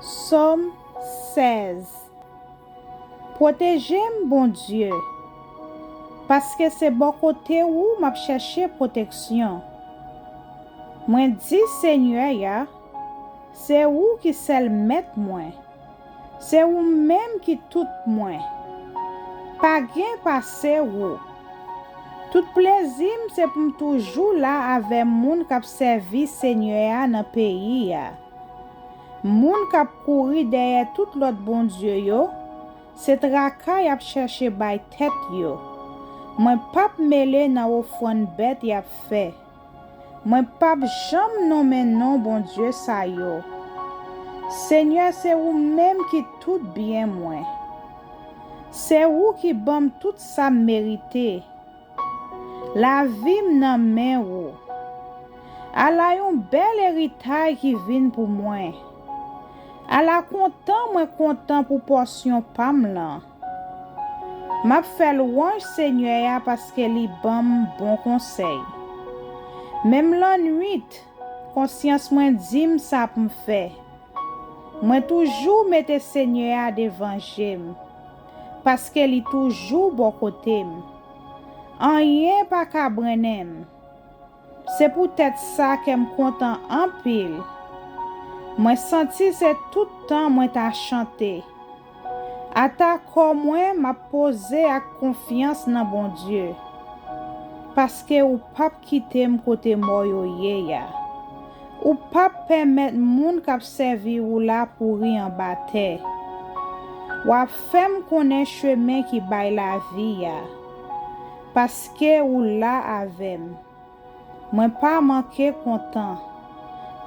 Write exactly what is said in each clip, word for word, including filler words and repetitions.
Sòm sèz. Pwoteje m, Bondye, paske se bò kote ou m ap chèche pwoteksyon. Mwen di Senyè a, se ou ki sèl Mèt mwen, se ou menm ki tout mwen. Pa gen pase ou. Tout plezi m se pou m toujou la avè moun k ap sèvi Senyè a nan peyi a. Moun k ap kouri dèyè tout lòt bondye yo, se traka y ap chèche bay tèt yo. Mwen p ap mele nan ofrann bèt y ap fè. Mwen p ap janm nonmen non bondye sa yo. Senyè, se ou menm ki tout byen mwen. Se ou ki ban m tout sa m merite. Lavi m nan men ou. Ala yon bèl eritay ki vin pou mwen! Ala kontan mwen kontan pou pòsyon pa m lan! M ap fè lwanj Senyè a paske li ban m bon konsèy. Menm lannwit, konsyans mwen di m sa pou m fè. Mwen toujou mete Senyè a devan je m, paske li toujou bò kote m. Anyen pa ka brennen m. Se poutèt sa kè m kontan anpil. Mwen santi se tout tan mwen ta chante. Ata kò mwen m ap poze ak konfyans nan Bondye, paske ou p ap kite m kote mò yo ye a. Ou p ap pèmèt moun k ap sèvi ou la pouri anba tè. W ap fè m konnen chemen ki bay lavi a, paske ou la avè m. Mwen pa manke kontan.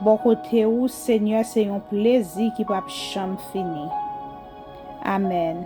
Bò kote ou, Senyè, se yon plezi ki p ap janm fini. Amèn.